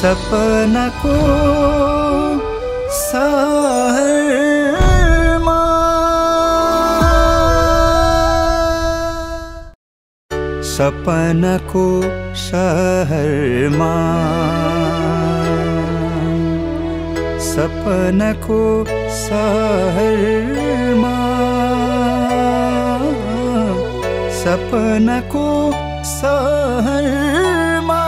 सपनाको सहरमा सपनाको सहरमा सपनाको सहरमा सपनाको सहरमा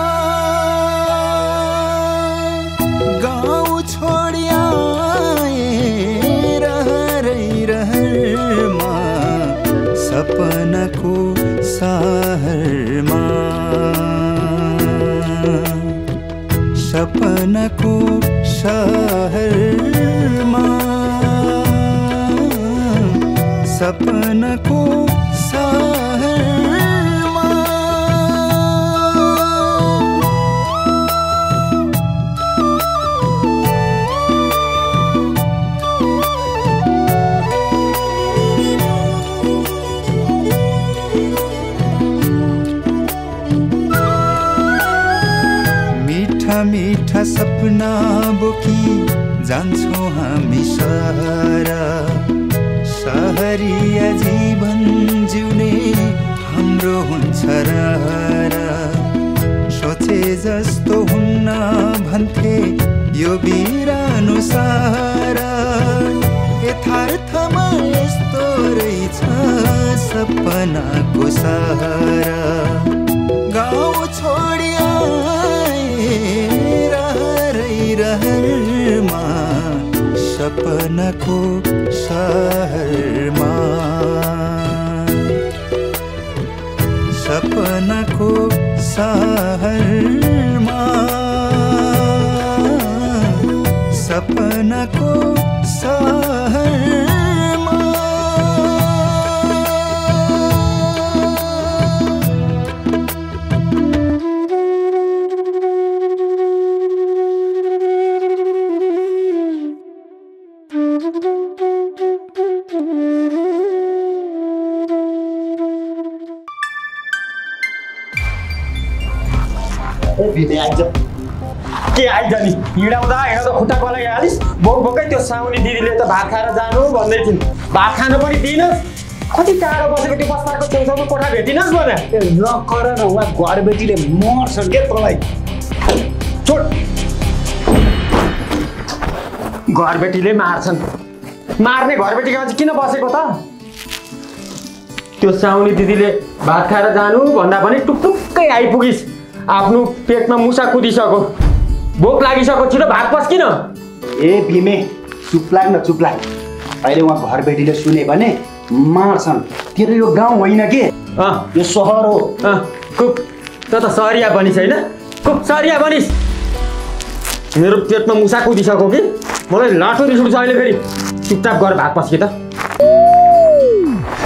गाउँ छोडी आए रहरमा सपनाको सहरमा सपनाको सहरमा सपनाको सहरमा मीठा मीठा सपना बोकी जान्छौँ हामी सहर सहरिया जीवन जिउने हाम्रो हुन्छ र सोचे जस्तो हुन्न भन्थे यो बिरानो सारा यथार्थमा यस्तो रहेछ सपनाको सहारा गाउँ छोडी आए रहरमा सपनाको सहरमा सपनाको सहरमा सपनाको सहरमा के आइज नि हिँडाउँदा खुट्टा पलाइहालिस् बोकै त्यो साउनी दिदीले त भात खाएर जानु भन्दै थिइन् भात खानु पनि दिइनस् कति टाढो बसेको त्यो बस्ताको छेउछाउको कोठा भेटिनस् भने नकर न उहाँ घरबेटीले मर्छन् के तँलाई छोड घरबेटीले मार्छन् मार्ने घरबेटीको चाहिँ किन बसेको त त्यो साउनी दिदीले भात खाएर जानु भन्दा पनि टुक्टुक्कै आइपुगिस् आफ्नो पेटमा मुसा कुदिसक्यो भोक लागिसक्यो छिटो भात पस्किन ए भीमे चुप लाग अहिले उहाँ घरबेटीले सुने भने मार्छन् तेरो यो गाउँ होइन के यो सहर हो कुप त सहरिया बनिस् होइन कुप सहरिया बनिस् मेरो पेटमा मुसा कुदिसक्यो कि मलाई लाठो रिस उठ्छ अहिले फेरि चुपचाप गरेर भात पस्के त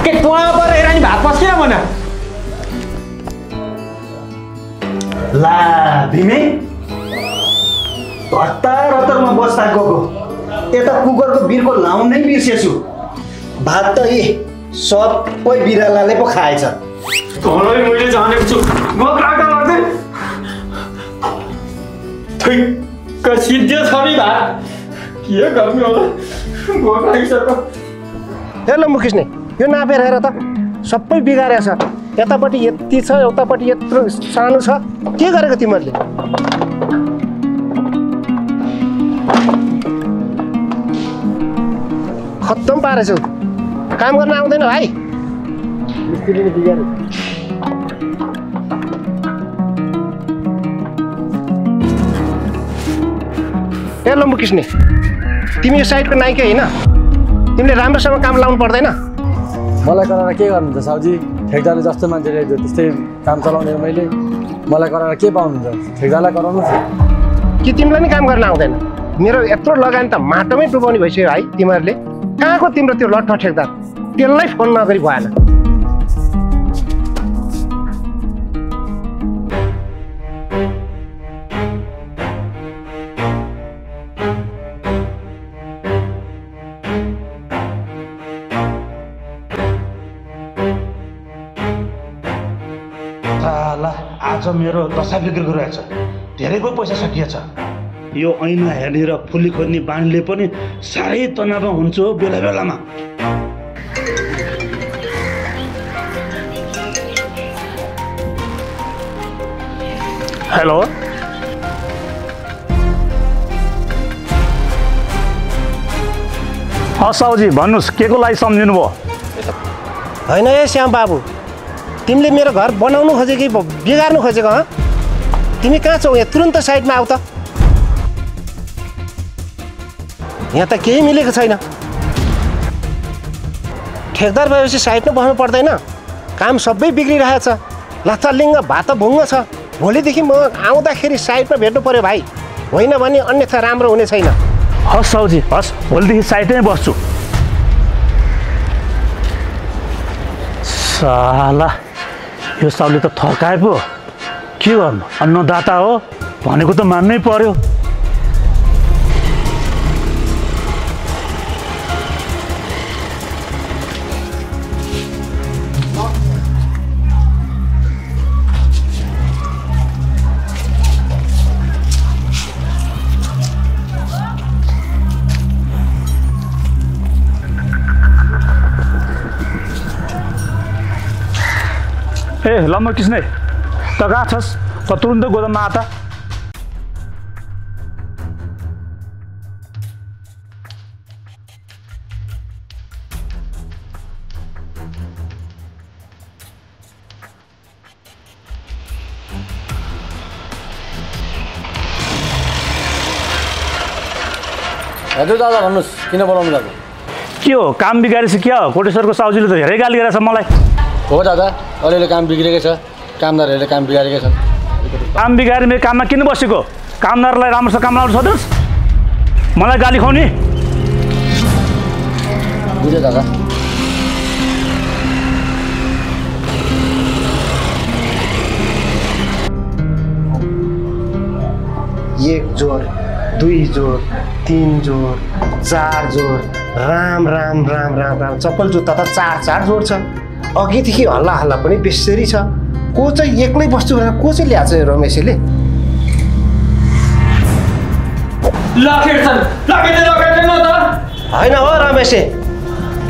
के तुवा पर हेर नि भात पस्किन भन ला भीमे हतारमा बस्दा गएको यता कुकरको बिर्को लाउनै बिर्सेछु भात त सबै बिरालाले पो खाएछ तँलाई मैले जानेको छु म काटा लाग्दै ठिक्क सिद्धो छ नि भात के गर्नु होला भोक लागिसक्यो हेलो मुकेश नै यो नापेर हेर त सबै बिगारेछ यतापट्टि यति छ उतापट्टि यत्रो सानो छ के गरेको तिमीहरूले खत्तम पारेछौ काम गर्न आउँदैन भाइ मिस्त्रीले बिगारे हेलो मुकेश नै तिमी यो साइडको नाइकै होइन तिमीले राम्रोसँग काम लाउनु पर्दैन मलाई कराएर के गर्नुहुन्छ साउजी ठेकदारले जस्तो मान्छेले त्यस्तै काम चलाउने मैले मलाई कराएर के पाउनुहुन्छ ठेकदारलाई कराउनुहोस् कि तिमीलाई नि काम गर्न आउँदैन मेरो यत्रो लगानी त माटोमै डुबाउने भइसक्यो भाइ तिमीहरूले कहाँको तिम्रो त्यो लट्ठ ठेकदार त्यसलाई फोन नगरी भएन आज मेरो दशा बिग्रेको रहेछ धेरै पो पैसा सकिएछ। यो ऐना हेर्ने र फुली खोज्ने बानीले पनि साह्रै तनावमा हुन्छ हो बेला बेलामा। हेलो साउजी भन्नुहोस् के को लागि सम्झिनु भयो? होइन ए श्याम बाबु, तिमीले मेरो घर बनाउनु खोजेको कि बिगार्नु खोजेको? तिमी कहाँ छौ? यहाँ तुरन्त साइडमा आऊ त। यहाँ त केही मिलेको छैन। ठेकदार भएपछि साइडमा बस्नु पर्दैन? काम सबै बिग्रिरहेछ। लथलिङ्ग भात भुङ्ग छ। भोलिदेखि म आउँदाखेरि साइडमा भेट्नु पर्यो भाइ, होइन भने अन्यथा राम्रो हुने छैन। हस् साउजी, हस्, भोलिदेखि साइडमै बस्छु। साला यो साउले त थर्काए पो। के गर्नु, अन्नदाता हो भनेको त मान्नै पर्यो। ए लम्बो किस्ने त कहाँ छस्? त तुरुन्त गोदाममा आता। हजुर दादा भन्नुहोस्, किन बोलाउनु दादा? के हो, काम बिगारेछ क्या हो? कोटेश्वरको साउजीले त धेरै गाली गरेछ मलाई। हो दादा, अलिअलि काम बिग्रेकै छ, कामदारहरूले काम बिगारेकै छ। काम बिगारे मेरो काममा किन बसेको? कामदारलाई राम्रोसँग काम लाउनु सक्दैनस्? मलाई गाली खुवाउने? बुझ्यो दादा। एक जोर, दुई जोर, तीन जोर, चार जोर, राम राम राम राम राम। चप्पल जुत्ता त चार जोर छ। अघिदेखि हल्ला हल्ला पनि बेसरी छ। को चाहिँ एक्लै बस्छु भनेर को चाहिँ ल्याएको छ रमेशले? होइन हो रमेशे,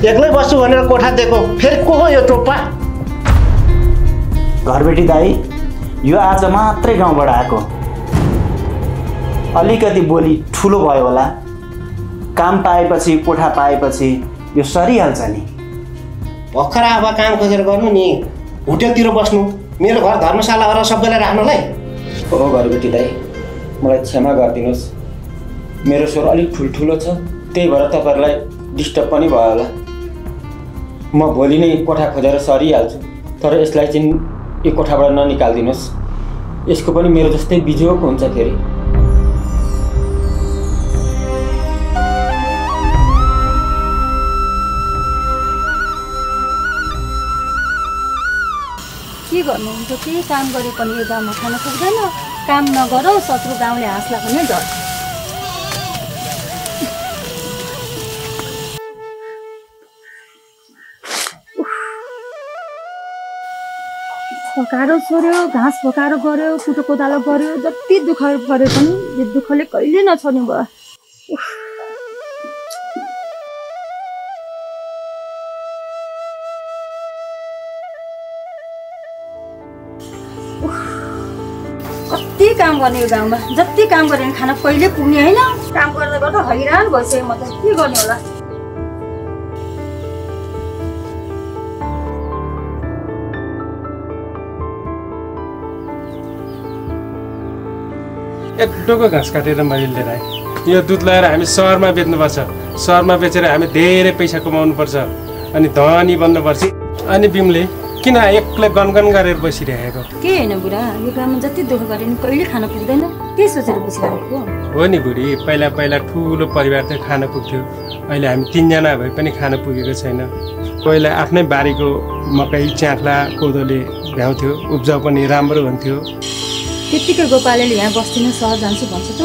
एक्लै बस्छु भनेर कोठा दिएको, फेरि को हो यो टोप्पा? घरबेटी दाइ, यो आज मात्रै गाउँबाट आएको। अलिकति बोली ठुलो भयो होला। काम पाएपछि, कोठा पाएपछि यो सरिहाल्छ नि। भर्खर अब काम खोजेर गर्नु नि, होटेलतिर बस्नु, मेरो घर धर्मशाला गरेर सबैलाई राख्नलाई। हो घरबेटी दाइ, मलाई क्षमा गरिदिनुहोस्। मेरो स्वर अलिक ठुल्ठुलो छ, त्यही भएर तपाईँहरूलाई डिस्टर्ब पनि भयो होला। म भोलि नै कोठा खोजेर सरिहाल्छु, तर यसलाई चाहिँ यो कोठाबाट ननिकालिदिनुहोस्। यसको पनि मेरो जस्तै बिजोग हुन्छ फेरि। के गर्नुहुन्छ? केही काम गरे पनि यो गाउँमा खान पुग्दैन। काम नगरौँ, शत्रु गाउँले हाँस्ला पनि डर। पकाएर छोड्यो, घाँस पकाएर गऱ्यो, कुटो कोदालो गऱ्यो, जति दुःख गरे पनि यो दुःखले कहिले नछोड्ने भयो। कति काम गर्ने यो गाउँमा, जति काम गरे खाना कहिले पुग्ने होइन। काम गर्दा गर्दा हैरान भइसक्यो म त, के गर्ने होला। एक डोको घाँस काटेर मैले लिएर आएँ। यो दुध लगाएर हामी सहरमा बेच्नुपर्छ। सहरमा बेचेर हामी धेरै पैसा कमाउनुपर्छ अनि धनी बन्नुपर्छ। अनि बिमले किन एक्लै गनगन गरेर बसिरहेको? के होइन बुढा, यो गाउँमा जति दुःख गरे नि कहिले खान पुग्दैन, त्यही सोचेर बसिरहेको हो नि बुढी। पहिला पहिला ठुलो परिवार थियो, खान पुग्थ्यो। अहिले हामी 3 जना भए पनि खान पुगेको छैन। पहिला आफ्नै बारीको मकै च्याख्ला कोदोले भ्याउँथ्यो, उब्जाउ पनि राम्रो हुन्थ्यो। त्यत्तिकै गोपालले यहाँ बस्दिनँ, सहर जान्छु भन्छ त।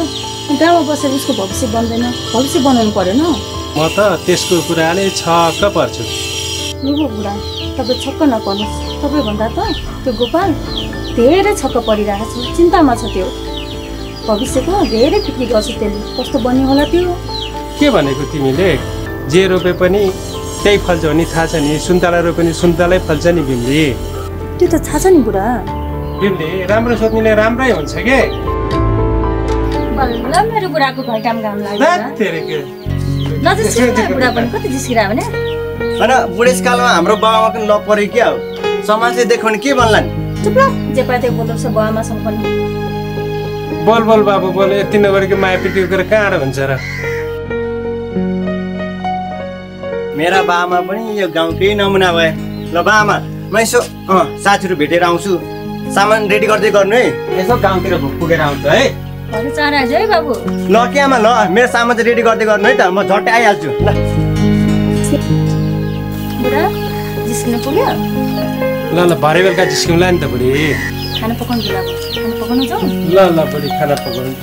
गाउँमा बसेर उसको भविष्य बन्दैन, भविष्य बनाउनु परेन। म त त्यसको कुराले छक्क पर्छु। लु बुढा, तपाईँ छक्क नपर्नुहोस्। तपाईँभन्दा त त्यो गोपाल धेरै छक्क परिरहेको छ, चिन्तामा छ त्यो। भविष्यको धेरै फिक्री गर्छु त्यसले कस्तो बन्यो होला त्यो। के भनेको तिमीले? जे रोपे पनि त्यही फल्छ भने थाहा छ नि। सुन्तला रोपे पनि सुन्तलै फल्छ नि बिमले। त्यो त थाहा छ नि बुढा। बिमले राम्रो सोच्नेले राम्रै हुन्छ के। बल्ल मेरो बुढाको घैटाम घाम लाग्यो। नजिस्किनु बुढा पनि कति जिस्किरा भने। होइन बुढेसकालमा हाम्रो बाबाको नपऱ्यो क्या हो। समाजले देख्यो भने के भन्ला नि? चुप ल जे पाए त्यो बोल्छ बाबामासँग पनि। बोल बोल बाबु बोल। यति नगरेको मायापिटी गरेर कहाँ हुन्छ र? मेरा बाबामा पनि यो गाउँकै नमुना भए। ल बाबामा म यसो साथीहरू भेटेर आउँछु। सामान रेडी गर्दै गर्नु है। यसो गाउँतिर पुगेर आउँछु है। भने चार आइज है बाबु। ल के आमा ल मेरो सामान चाहिँ रेडी गर्दै गर्नु है त। म झट्टै आइहाल्छु ल। बुढा जिस्किनु पुग्यो? ल ल भरे बेलुका जिस्किउँला नि त बुढी। खाना पकाउनु बुढा खाना पकाउनु जाउँ। ल ल बुढी खाना पकाउनु।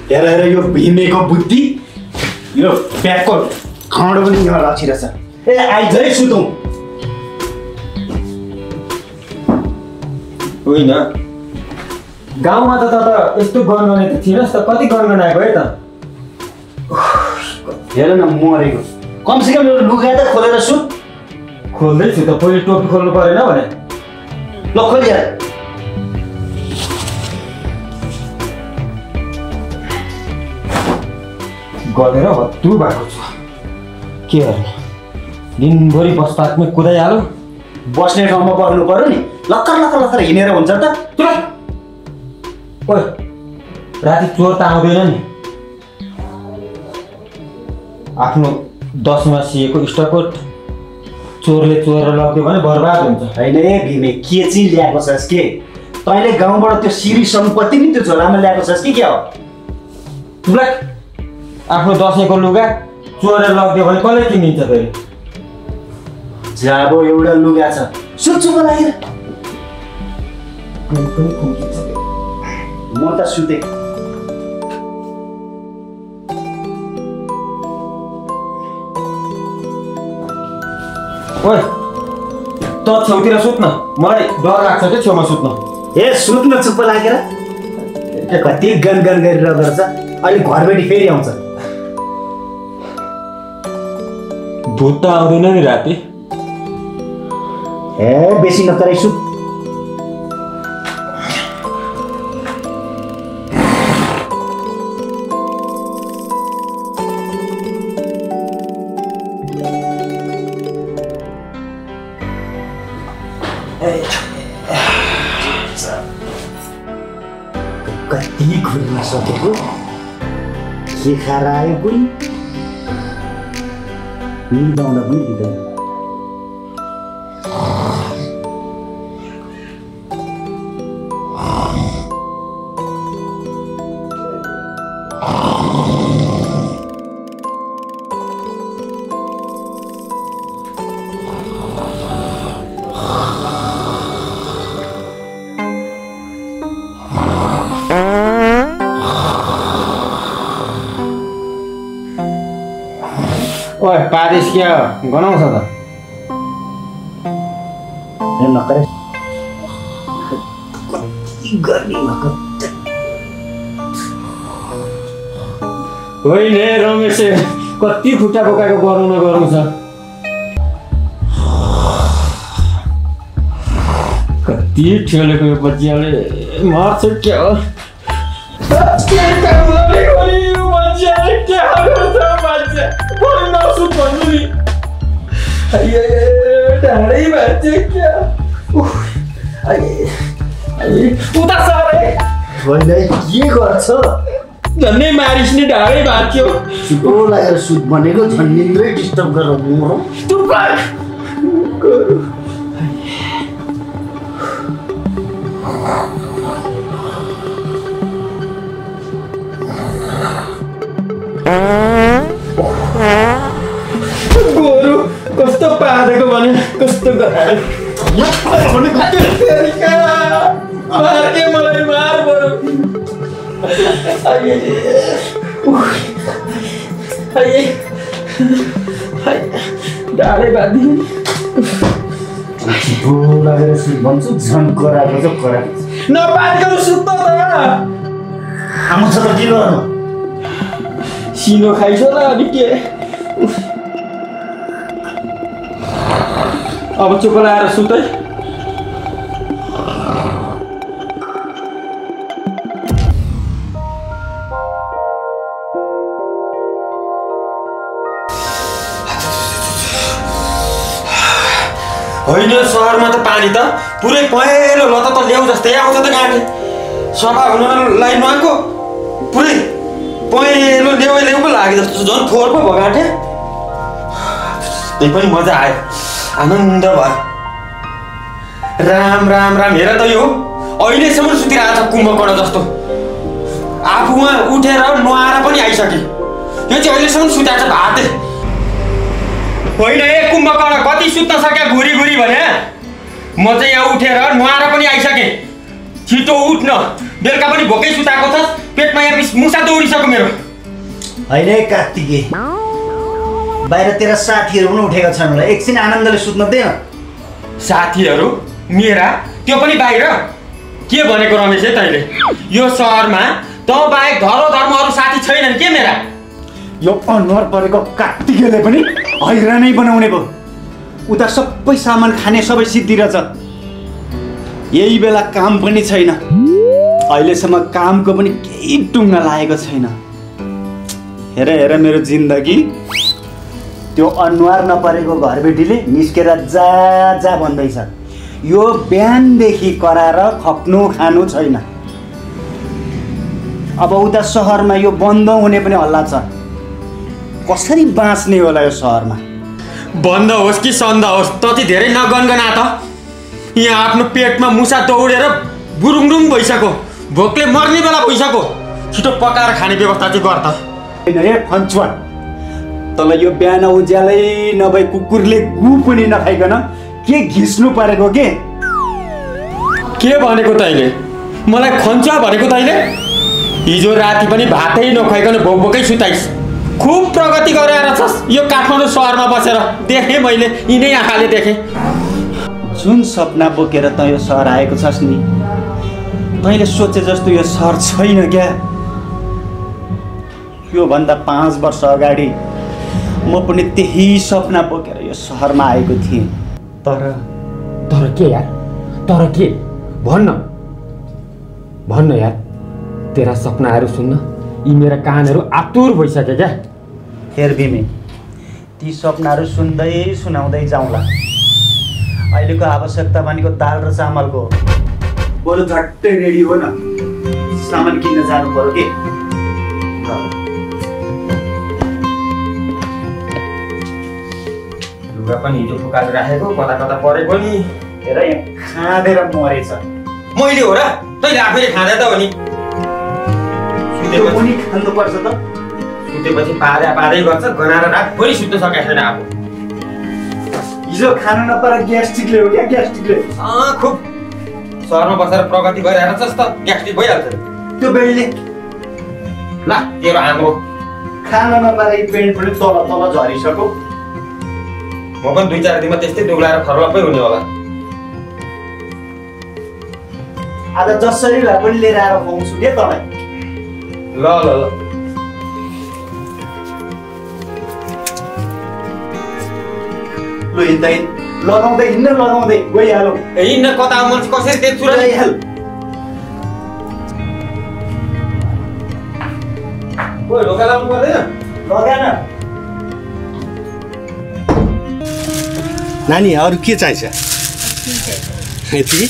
हेर हेर यो भिमेको बुद्धि। यो ब्यागको खाँडो पनि यहाँ राखिरहेछ। ए आइज है सुतौँ। होइन गाउँमा त यस्तो गनगने त थिएनस् त। कति गनगनाएको है त। हेर न मरेको। कमसेकम यो लुगा त खोलेर सुत। खोल्दैछु त। पहिले टोपी खोल्नु परेन भने। ल खोलिया। गलेर भत्तु भएको छ। के गर्ने दिनभरि बसपातमै कुदाइहाल्यो। बस्ने ठाउँमा बस्नु पर्यो नि। लक्कर लक्कर लक्कर हिँडेर हुन्छ त। ओए राति चोर त आउँदैन नि। आफ्नो दसमा सिएको स्टकोट चोरले चोरेर लग्यो भने बर्बाद हुन्छ। होइन ए भिमे के चाहिँ ल्याएको छस् के? तैँले गाउँबाट त्यो सिरी सम्पत्ति नि त्यो झोलामा ल्याएको छस् कि क्या हो? तुलाई आफ्नो दसैँको लुगा चोरेर लग्यो भने कसले किनिन्छ फेरि? जाबो एउटा लुगा छ। सुत्छु मलाई। म त सुते। ओए त छेउतिर सुत्न। मलाई डर लाग्छ क्या छेउमा सुत्न। ए सुत्न चुप्प लागेर कति गन गन गरेर गर्छ। अहिले घरबेटी फेरि आउँछ। भूत त आउँदैन नि राति। ए बेसी नकराइ सुत। कति घुम्न सकेको। के खाएर आयो बुढी? निदाउन पनि दिँदैन। ओए पारिस क्या गनाउँछ त? नकरे गर्मीमा होइन रमेश कति खुट्टा बोकाएको गरौँ छ। कति ठेलेको यो बच्चियाले मार्छ क्या हो? ढाडै भन्छ क्या? उता सरे के गर्छ? झन्डै मारिस नि ढाडै भाँच्यो। सुतो लागेर सुत भनेको झन्डिँदै डिस्टर्ब गरेर मरौँ। गोरु कस्तो पादेको भने कस्तो गरायो। मार्के मलाई मार बरु। डाँडै बाँधी लागेर भन्छु झन् कराएको छ कराएको नबाँधिकन सुत्नु त आमा छ त के गर्नु सिनो खाइछ र अनि के अब चुप लाएर सुत है होइन सहरमा त पानी त पुरै पहेँलो लता त ल्याउ जस्तै आउँछ त गाँठे सफा हुनलाई नआएको पुरै पहेँलो ल्याउ पो लाग्यो जस्तो झन् फोहोर पो भयो गाँठे त्यही पनि मजा आयो आनन्द भयो राम राम राम हेर त यो अहिलेसम्म सुतिरहेको छ कुम्भकर्ण जस्तो आफू उहाँ उठेर नुहाएर पनि आइसके यो चाहिँ अहिलेसम्म सुताएको छ भाते होइन ए कुम्भकर्ण कति सुत्न सक्या घुरी घुरी भने म चाहिँ यहाँ उठेर नुहाएर पनि आइसकेँ छिटो उठ्न बेलुका पनि भोकै सुताएको छ पेटमा यहाँ मुसा दौडिसक्यो मेरो होइन कार्तिके बाहिर तेरा साथीहरू पनि उठेका छन् होला एकछिन आनन्दले सुत्न दिएन साथीहरू मेरा त्यो पनि बाहिर के भनेको रमेश है तैँले यो सहरमा त बाहेक धरोधर्म अरू साथी छैनन् के मेरा यो अनुहार परेको कार्तिकेले पनि हैरानै बनाउने भयो उता सबै सामान खाने सबै सिद्धि रहेछ यही बेला काम पनि छैन अहिलेसम्म कामको पनि केही टुङ्गा लागेको छैन हेर हेर मेरो जिन्दगी त्यो अनुहार नपरेको घरबेटीले निस्केर जा जा भन्दैछ यो बिहानदेखि कराएर खप्नु खानु छैन अब उता सहरमा यो बन्द हुने पनि हल्ला छ कसरी बाँच्ने होला यो सहरमा बन्द होस् कि सन्द होस् त चाहिँ धेरै नगनगना त यहाँ आफ्नो पेटमा मुसा दौडेर बुरुङरुङ भइसक्यो भोकले मर्ने बेला भइसक्यो छिटो पकाएर खाने व्यवस्था चाहिँ गर त होइन हे फन्चुवा तँलाई यो बिहान उज्यालै नभए कुकुरले गु पनि नखाइकन के घिस्नु परेको के भनेको तैँले मलाई खन्चा भनेको तैँले हिजो राति पनि भातै नखुवाइकन भोकै सुताइस् खुब प्रगति गरेर छस् यो काठमाडौँ सहरमा बसेर देखेँ मैले यिनै आँखाले देखेँ जुन सपना बोकेर तँ यो सहर आएको छस् नि तैँले सोचे जस्तो यो सहर छैन क्या योभन्दा 5 वर्ष अगाडि म पनि त्यही सपना बोकेर यो सहरमा आएको थिएँ तर के यार तर के भन्न यार तेरा सपनाहरू सुन्न यी मेरा कानहरू आतुर भइसक्यो क्या हेर बिमी ती सपनाहरू सुन्दै सुनाउँदै जाउँला अहिलेको आवश्यकता भनेको दाल र चामलको बरु झट्टै रेडी हो न सामान किन्न जानु पर्यो के लुगा पनि हिजो फुकाएर राखेको कता कता परेको नि हेर यहाँ खाँदेर मरेछ मैले हो र तैँले आफैले खाँदा त हो नि पनि खानुपर्छ त सुतेपछि पादै गर्छ गनाएर रातभरि सुत्न सकेको छैन आफू हिजो खानु नपाएर ग्यास्ट्रिकले हो क्या ग्यास्ट्रिकले खुब सहरमा बसेर प्रगति गरिरहेको छस् त ग्यास्ट्रिक भइहाल्छ त्यो बेडले ल तेरो आम्रो खान नपाएर पेन्ट पनि तल तल झरिसक्यो म पनि 2-4 दिनमा त्यस्तै दुब्लाएर खर्लप्पै हुने होला आज जसरी भए पनि लिएर आएर खुवाउँछु के तँलाई ल लु हिँड्दै लगाउँदै गइहालौ हिँड्न कता मान्छे कसरी देख्छु र ओइ ढोका लाउनु पर्दैन लगान नानी अरू के चाहिन्छ यति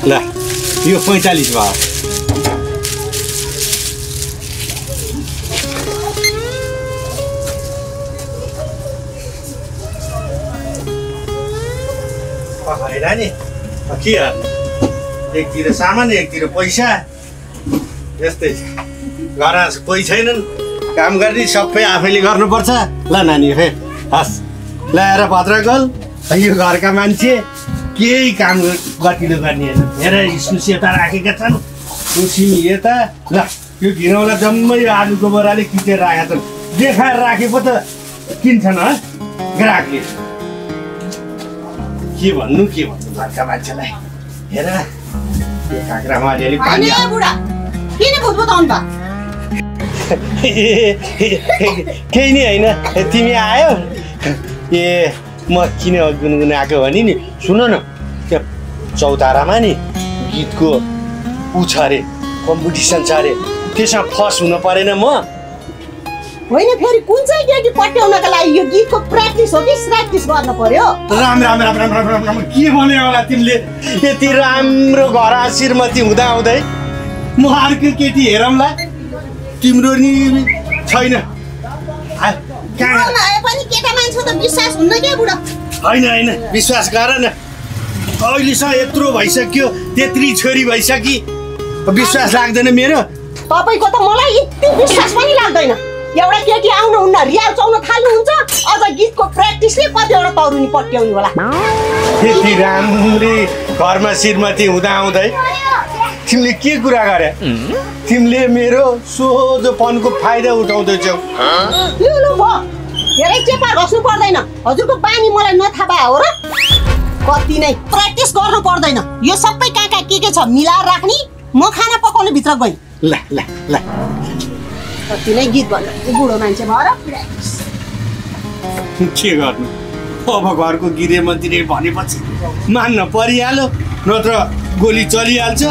ल यो 45 भयो नानी के एकतिर सामान एकतिर पैसा यस्तै छ घरमा कोही छैनन् काम गर्ने सबै आफैले गर्नुपर्छ ल नानी फे हस् ल्याएर भद्रगोल यो घरका मान्छे केही काम गतिलो गर्ने हेर इस्नु सेता राखेका छन् सिमी यता ल यो घिरौँला जम्मै आलुको बोराले खिचेर राखेका छन् देखाएर राखे पो त किन्छन् ग्राहकले के भन्नु घरका मान्छेलाई हेर काँक्रामा अलिअलि पानी केही नि होइन तिमी आयो ए म किन गुनगुनाएको भने नि सुन न त्यो चौतारामा नि गीतको ऊ छ अरे कम्पिटिसन छ अरे त्यसमा फर्स्ट हुन परेन म होइन फेरि कुन चाहिँ केटी पट्याउनका लागि यो गीतको प्र्याक्टिस हो कि प्र्याक्टिस गर्न पर्यो राम राम राम राम राम राम राम के भन्यो होला तिमीले यति राम्रो घर श्रीमती हुँदा हुँदै म अर्को केटी हेरौँला तिम्रो नि छैन पनि केटा मान्छे त विश्वास हुन्न के बुढो होइन विश्वास गर न अहिलेसम्म यत्रो भइसक्यो त्यत्री छोरी भइसकि विश्वास लाग्दैन मेरो तपाईँको त मलाई यति विश्वास पनि लाग्दैन एउटा केटी आउनुहुन्न रियाल चाउन थाल्नुहुन्छ अझ गीतको प्र्याक्टिसले कतिवटा तरुनी पट्याउने होला त्यति राम्ररी घरमा श्रीमती हुँदा आउँदै तिमीले के कुरा गरे तिमीले मेरो सोझोपनको फाइदा उठाउँदैछौ लु भयो धेरै चेपा घस्नु पर्दैन हजुरको बानी मलाई नथाहा भए हो र कति नै प्र्याक्टिस गर्नु पर्दैन यो सबै कहाँ के छ मिलाएर राख्ने म खाना पकाउने भित्र गएँ ल ल ल कति नै गीत भन्नु बुढो मान्छे भएर के गर्नु अब घरको गिरे मन्दिरे भनेपछि मान्न परिहाल्यो नत्र गोली चलिहाल्छ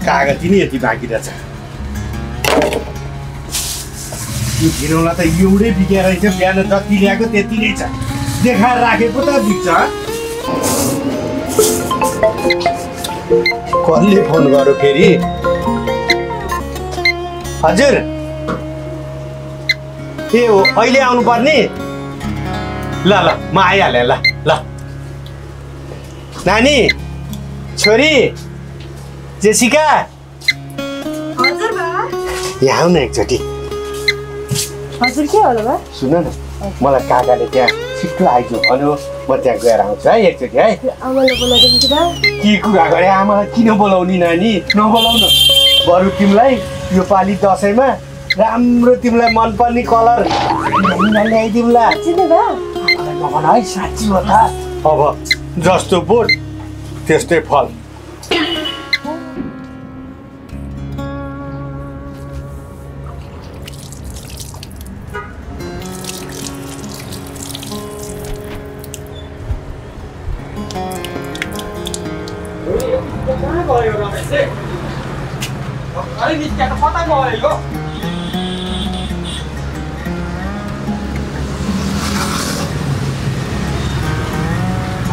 कागती नि यति बाँकी रहेछ यो घिरौँला त एउटै बिग्या रहेछ बिहान जति ल्याएको त्यति नै छ देखाएर राखेको त बिग्छ कसले फोन गर्यो फेरि हजुर ए हो अहिले आउनु पर्ने ल म आइहालेँ ल नानी छोरी जेसिका हजुर बा यहाँ आउ न एकचोटि हजुर के होला बा सुन न मलाई काकाले त्यहाँ छिट्टो आइज भन्यो म त्यहाँ गएर आउँछु है एकचोटि है आमाले बोलाइदिन्छु बा के कुरा गरे आमालाई किन बोलाउने नानी नबोलाउन बरु तिमीलाई यो पालि दसैँमा राम्रो तिमीलाई मनपर्ने कलर ल्याइदिउँला नभन है साँच्ची हो त अब जस्तो बोट त्यस्तै फल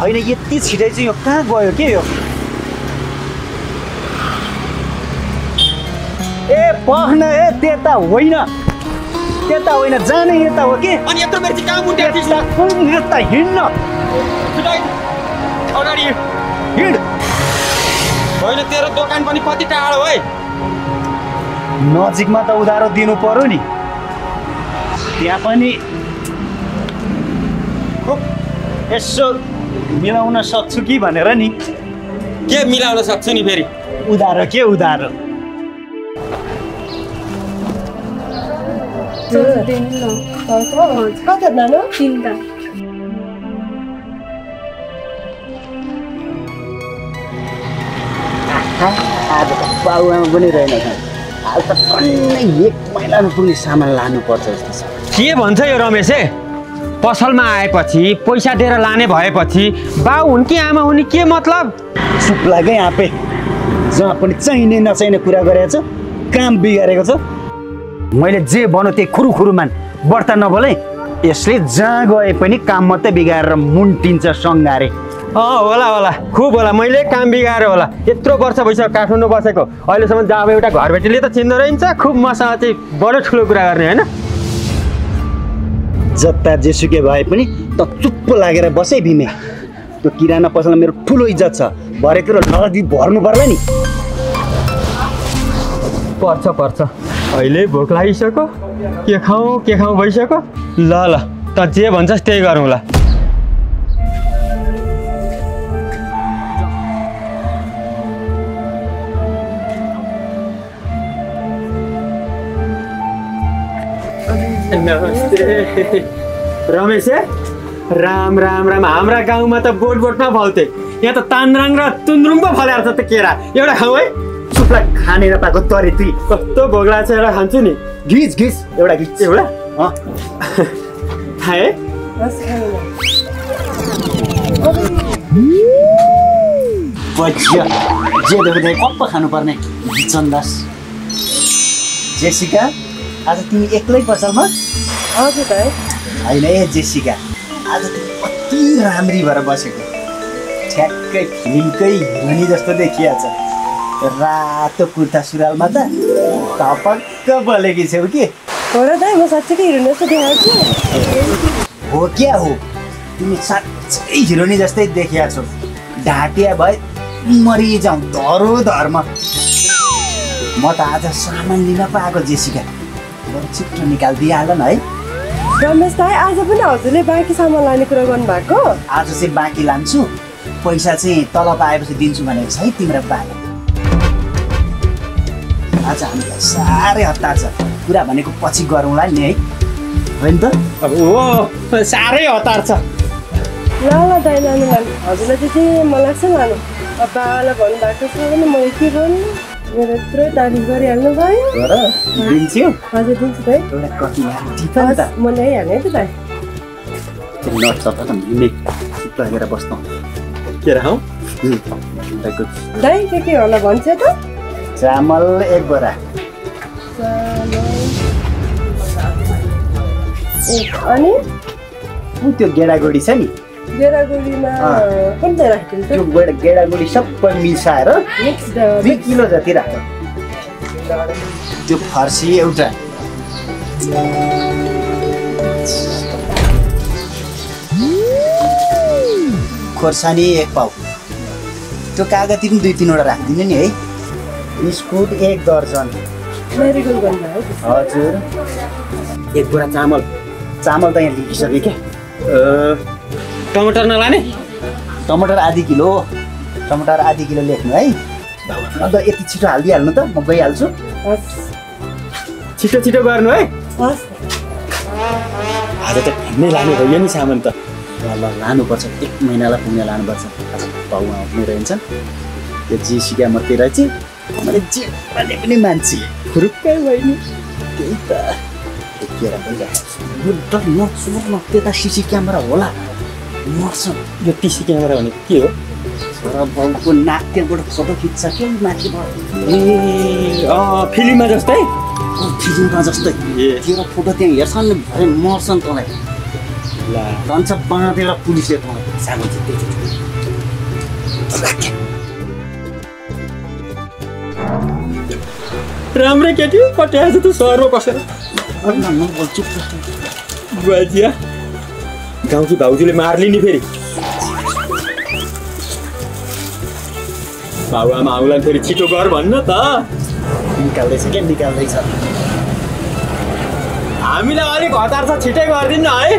होइन यति छिटै चाहिँ यो कहाँ गयो के यो ए पख्न ए त्यता होइन जाने यता हो कि अनि यत्रो बेर चाहिँ कहाँ मुन्ट्या थिइस् यता हिँड्न अगाडि हिँड होइन तेरो दोकान पनि कति टाढो है नजिकमा त उधारो दिनु पर्यो नि त्यहाँ पनि यसो मिलाउन सक्छु कि भनेर नि के मिलाउन सक्छु नि फेरि उधारो कता नानो 3 टा आज त बाबुआमा पनि रहेनछ आज त टन्नै 1 महिना नपुग्ने सामान लानुपर्छ जस्तो छ के भन्छ यो रमेश पसलमा आएपछि पैसा दिएर लाने भएपछि बाउ हुन् कि आमा हुन् के मतलब चुप लागे आफै जहाँ पनि चाहिने नचाहिने कुरा गरेको छ काम बिगारेको छ मैले जे भन्यो त्यही खुरुखुरुमान बढ्ता नबोले यसले जहाँ गए पनि काम मात्रै बिगारेर मुन्टिन्छ सङ्गारे होला खुब होला मैले काम बिगाएर होला यत्रो वर्ष भइसक्यो काठमाडौँ बसेको अहिलेसम्म जब एउटा घरबेटीले त चिन्दो रहन्छ खुब मसँग चाहिँ बडो ठुलो कुरा गर्ने होइन जता जेसुकै भए पनि त चुप्प लागेर बसे भिमे त्यो किराना पसलमा मेरो ठुलो इज्जत छ भरेको नगदी भर्नु पर्ला नि पर्छ अहिले भोक लागिसक्यो के खाउँ भइसक्यो ल त जे भन्छस् त्यही गरौँ ल नमस्ते रमेश राम राम राम। हाम्रा गाउँमा त बोटमा फल्थे, यहाँ त तान्द्राङ र तुन्द्रुङ पो फलेर छ त केरा। एउटा खाऊ है। चुप्ला खानेर पाएको तरे तुई कस्तो भोग्ला छ, एउटा खान्छु नि। घिच घिच एउटा घिच एउटा खाए बच्चिया जे देख्दै कप्प खानुपर्ने चन्दास। जेसिका आज तिमी एक्लै पसलमा? हजुर भाइ। होइन ए जेसिका, आज तिमी कति राम्री भएर बसेको, ठ्याक्कै फिल्मकै हिरोनी जस्तो देखिया छ। रातो कुर्ता सुरुवालमा त टपक्क बोलेकी छेउ कि। हो र दाइ, म साँच्चैकै हिरोनी जस्तो देखाएको छु। हो क्या हो, तिमी साँच्चै हिरोनी जस्तै देखिया छौ। ढाटिया भए मरिजाउँ धरो धर्म। म त आज सामान लिन पाएको जेसिका, बरु छिट्टो निकालिदिइहाल न है। रमेश दाइ, आज पनि हजुरले बाँकी सामान लाने कुरा गर्नुभएको? आज चाहिँ बाँकी लान्छु, पैसा चाहिँ तलब आएपछि दिन्छु भनेको छ है तिम्रो बाले। आज हामीलाई साह्रै हतार छ, कुरा भनेको पछि गरौँला नि है, होइन त? अब हो साह्रै हतार छ। ल ल दाइ, लानु लानु, हजुरलाई त्यति मन लाग्छ लानु। अब बाबालाई भन्नुभएको छ भने मैले के गर्नु, मेरो यत्रो तारिफ गरिहाल्नु भयो। दिन्छु? हजुर दिन्छु दाइ। एउटा कफी टिप नि त। म ल्याइहालेँ है त दाइ। नचप त मिल्ने चुप लागेर बस्नु। के राखौँ? दाइ के होला भन्छ त? चामल 1 बोरा। अनि त्यो गेडागुडी छ नि, गेडागुडीमा कुन चाहिँ राखिदिनु त? त्यो गेडागुडी सबै मिसाएर 2 किलो जति राख। त्यो फर्सी एउटा, खोर्सानी 1 पाउ, त्यो कागती पनि 2-3 वटा राखिदिनु नि है। बिस्कुट 1 दर्जन। मेरीगोल्ड गर्नुभयो? हजुर। 1 बोरा चामल। चामल त यहाँ लिइसकेँ क्या। टमाटर नलाने? टमाटर आधी किलो। टमाटर आधी किलो लेख्नु है। अन्त यति छिटो हालिदिइहाल्नु त, म गइहाल्छु। छिटो छिटो गर्नु है। आज त फिर्नै लाने भयो नि सामान त। ल लानुपर्छ, 1 महिनालाई पुग्ने लानुपर्छ। आज बाउ आउने रहन्छन्, त्यो जेसिका मात्रै रहेछ। मैले जे भने पनि मान्छे खुरुक्कै भइनि, त्यही त केर भइरहेको छ। नचुर्न, त्यता सिसी क्यामेरा होला, मर्छ। यो टिसी क्यामेरा भने के हो? छोरा बाउको नाक त्यहाँबाट फोटो खिच्छ क्या माथिबाट। ए फिल्ममा जस्तै? फिल्ममा जस्तै। तेरो फोटो त्यहाँ हेर्छन् नि, भरे मर्छन् तँलाई। ल भन्छ बाँधेर पुलिसले तँलाई सानो राम्रै केटी पट्याएछ त सहरमा बसेर। बुवाजिया गाउँकी भाउजूले मार्ली नि फेरि। बाबुआमा आउला फेरि छिटो गर भन्न त। निकाल्दैछ क्या, निकाल्दैछ। हामीलाई अलिक हतार छ, छिटै गरिदिनु है।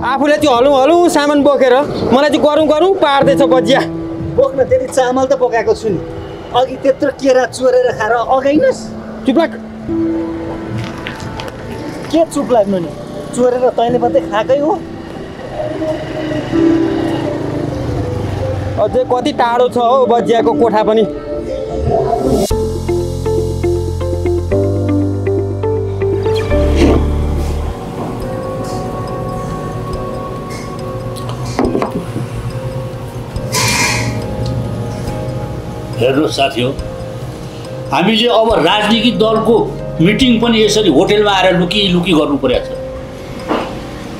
आफूले त्यो हलौँ हलौँ सामान बोकेर मलाई चाहिँ गरौँ गरौँ पार्दैछ बजिया। बोक्न त्यति चामल त पकाएको छु नि, अघि त्यत्रो केरा चोरेर खाएर अगाइनस्। चुप लाग। के चुप लाग्नु नि, चोरेर तैँले मात्रै खाएकै हो। अझै कति टाढो छ हौ बजियाको कोठा पनि। हेर्नुहोस् साथी हो, हामीले अब राजनीतिक दलको मिटिङ पनि यसरी होटेलमा आएर लुकी लुकी गर्नु परेको छ।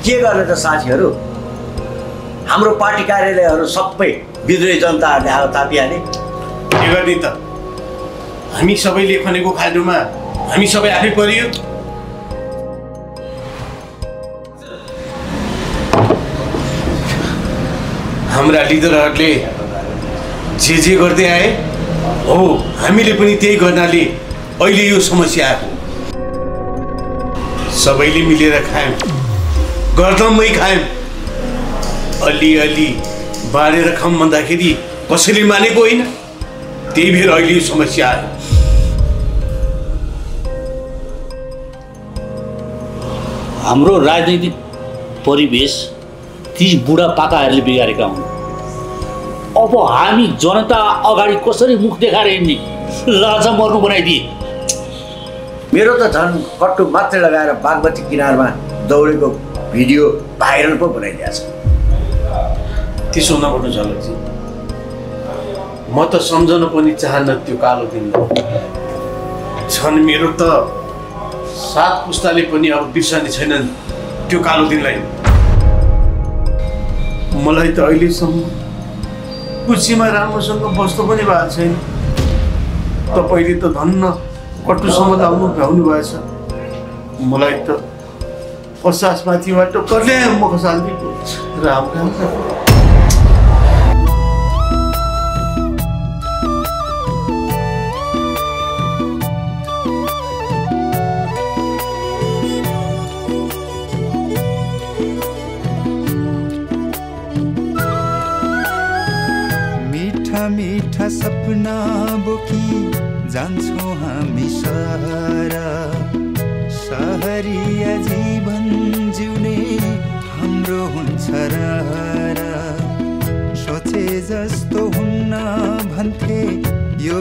के गर्ने त साथीहरू, हाम्रो पार्टी कार्यालयहरू सबै विद्रोही जनताहरूले हाल तापिहाले। के गर्ने त, हामी सबैले खनेको खानुमा हामी सबै आफै परियो। हाम्रा लिडरहरूले जे गर्दै आए हो, हामीले पनि त्यही गर्नाले अहिले यो समस्या आएको। सबैले मिलेर खायौँ, गर्दमै खायौँ, अलिअलि बारेर खाऊँ भन्दाखेरि कसैले मानेको होइन। त्यही भएर अहिले यो समस्या आयो। हाम्रो राजनैतिक परिवेश ती बुढापाकाहरूले बिगारेका हुन्। अब हामी जनता अगाडि कसरी मुख देखाएर हिँड्ने? लाजा मर्नु बनाइदिए। मेरो त झन् कट्टु मात्रै लगाएर बागमती किनारमा दौडेको भिडियो भाइरल पो बनाइदिएको छ। त्यसो नगर्नु झलकजी। म त सम्झन पनि चाहन्न त्यो कालो दिनलाई। झन् मेरो त 7 पुस्ताले पनि अब बिर्सने छैनन् त्यो कालो दिनलाई। मलाई त अहिलेसम्म कुर्सीमा राम्रोसँग बस्नु पनि भएको छैन। तपाईँले त धन्न कट्टुसम्म लाउनु भ्याउनु भएछ। मलाई त 50 माथिबाट कहिले म खसालिदिएको राम राम। मीठा सपना बोकी जान्छौँ हामी सहरिया जीवन जिउने हाम्रो हुन्छ र सोचे जस्तो हुन्न भन्थे यो